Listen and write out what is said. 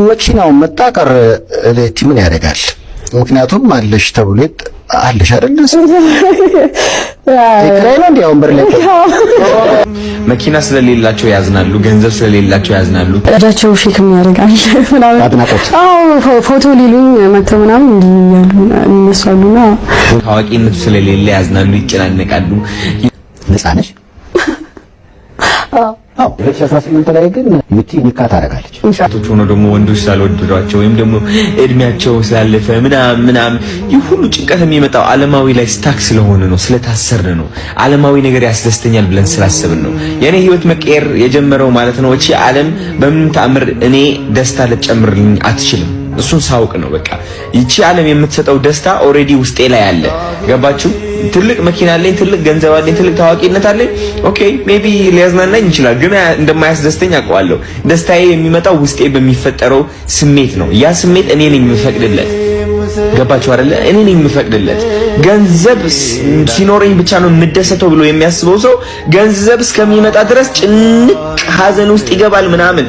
መኪናው መጣ ቀረ ሌቲ ምን ያደርጋል? ምክንያቱም አለሽ ተብሎ አለሽ አይደል? ኪራይ ነው እንዴ ወንበር ላይ? መኪና ስለሌላቸው ያዝናሉ፣ ገንዘብ ስለሌላቸው ያዝናሉ። እጃቸው shake ያደርጋል ምናምን። አድናቆት። አዎ፣ ፎቶ ሊሉኝ መጥተው ምናምን እንዲህ እያሉ እነሱ አሉና። ታዋቂነቱ ስለሌለ ያዝናሉ፣ ይጨናነቃሉ። ነፃ ነሽ? አዎ። 2018 ላይ ግን ዩቲ ኒካ ታደርጋለች። ሴቶች ሆኖ ደግሞ ወንዶች ስላልወደዷቸው ወይም ደግሞ እድሜያቸው ስላለፈ ምናምን ምናምን፣ ይህ ሁሉ ጭንቀት የሚመጣው ዓለማዊ ላይ stuck ስለሆነ ነው፣ ስለታሰርን ነው። ዓለማዊ ነገር ያስደስተኛል ብለን ስላሰብን ነው። የኔ ህይወት መቀየር የጀመረው ማለት ነው። እቺ ዓለም በምንም ተአምር እኔ ደስታ ልትጨምርልኝ አትችልም። እሱን ሳውቅ ነው። በቃ ይቺ ዓለም የምትሰጠው ደስታ already ውስጤ ላይ አለ። ገባችሁ? ትልቅ መኪና አለኝ፣ ትልቅ ገንዘብ አለኝ፣ ትልቅ ታዋቂነት አለኝ። Okay, maybe ሊያዝናናኝ ይችላል፣ ግን እንደማያስደስተኝ አውቀዋለሁ። ደስታዬ የሚመጣው ውስጤ በሚፈጠረው ስሜት ነው። ያ ስሜት እኔ ነኝ የምፈቅድለት። ገባችሁ አይደለ? እኔ ነኝ የምፈቅድለት። ገንዘብ ሲኖረኝ ብቻ ነው የምደሰተው ብሎ የሚያስበው ሰው ገንዘብ እስከሚመጣ ድረስ ጭንቅ፣ ሀዘን ውስጥ ይገባል ምናምን።